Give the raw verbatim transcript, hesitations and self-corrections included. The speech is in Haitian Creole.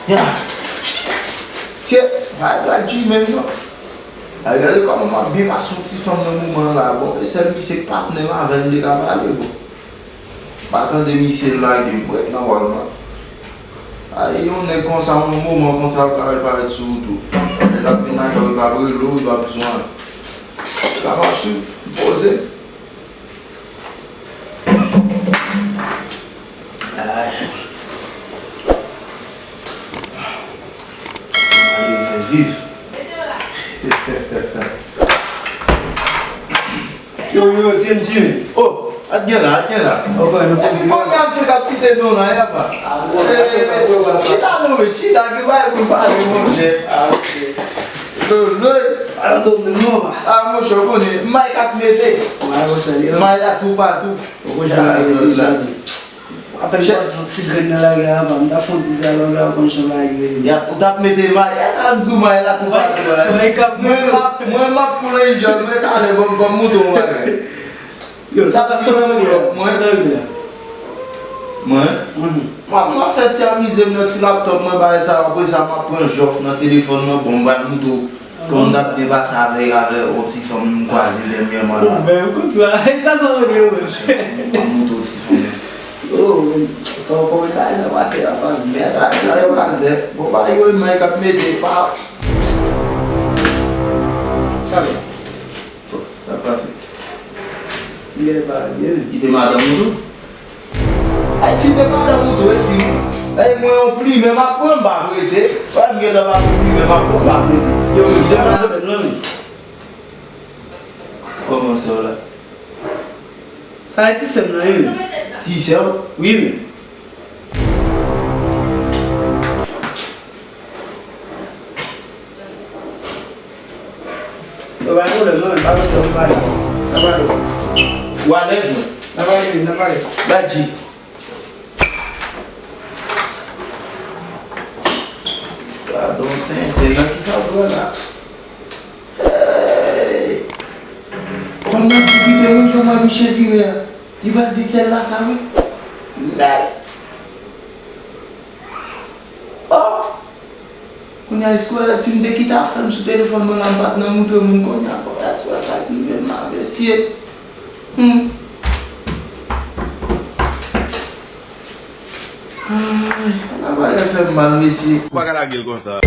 Ya. Se pa Black G menm non. Ay, gade kòman m ap byen pase yon ti fanm nan moman la. Bon, e sèl misye k patnè m avè l m te ka pale, bon. M pa tande misye l lage m, m ret nan wòl mwen. Ay, yon nèg konsa, yon moman konsa, l ka al parèt sou ou tou. Lè l ap vin lakay ou, li p ap rele w, li p ap bezwen. Sa m ap swiv, m poze. Ay. Mwen fè viv. Yo, yo, T M G. Oh, at gen la, at gen la. Epi bon, y ap fè k ap site non la, y ap pa. Chita non, men, chita, gen bagay pou pale, monchè. Lolo. Ala do men non. Ah, monchè, ou konnen, may k ap mete. May la toupatou. Ou konnen sa la. Apèn m pase yon ti grenn nan lari a, apa m ta fè yon ti dyalòg la, ou konn jan bagay yo ye. Ya, ou t ap mete may, e sa m di w may la toupatou a. May k ap mete. Mwen m ap, mwen m ap koule enjoy, mwen talè ban m, ban m montre w yon bagay. Yo, sa ta, sa ta rive la. Sa ta rive la. Mwen? Mhm. Mwen, mwen fè ti amize m nan ti laptop mwen, bagay sa, apre sa, m ap pran jòf nan telefòn mwen, bon, m pral montre w. Kon m t ap byen pase avèk, avèk yon ti fanm m kwaze dènyèman la. Oh, men, kout sa. E sa, sa w regle, mwen? M ap montre w ti fanm nan. Oh, men, fò, fò w met bagay sa pa tè, apa. Men sa, sa yo pa tè. Bon, bagay yo, men k ap mete, pa. Sa k pase? Li genlè pa byen. Li te madanm ou tou? Ay, si te madanm ou tou, epi, ay, mwen yon plimen, m ap pran, m pa prete. Wè, m gentan pa yon plimen, m ap pran, m pa prete. Yo, men, se pa sèl non, men. Kòman sè w la? Sa e ti sè m nan, wi, men. Ti sè w? Wi, men. Yo, pa gen pwoblèm, non, men pa gen pwoblèm, pa gen. N a pale. Ou alèz, mwen? N a pale, wi, n a pale. Black G. Gadon tenten, nan ki sa w pran la? Hey! Fanm nan tou kite moun, jan mwen miche vire a. Li pral di sèl la sa, wi. Mèd! Oh! Kounye a, èske w wè, si m te kite afè m sou telefòn mwen la, m pa t nan moutre moun kounye a, bon, èske w wè sa k rive m la, mesye? Hmm. Ay, ala bagay fè m mal, mesye. Ou pa ka lage l konsa.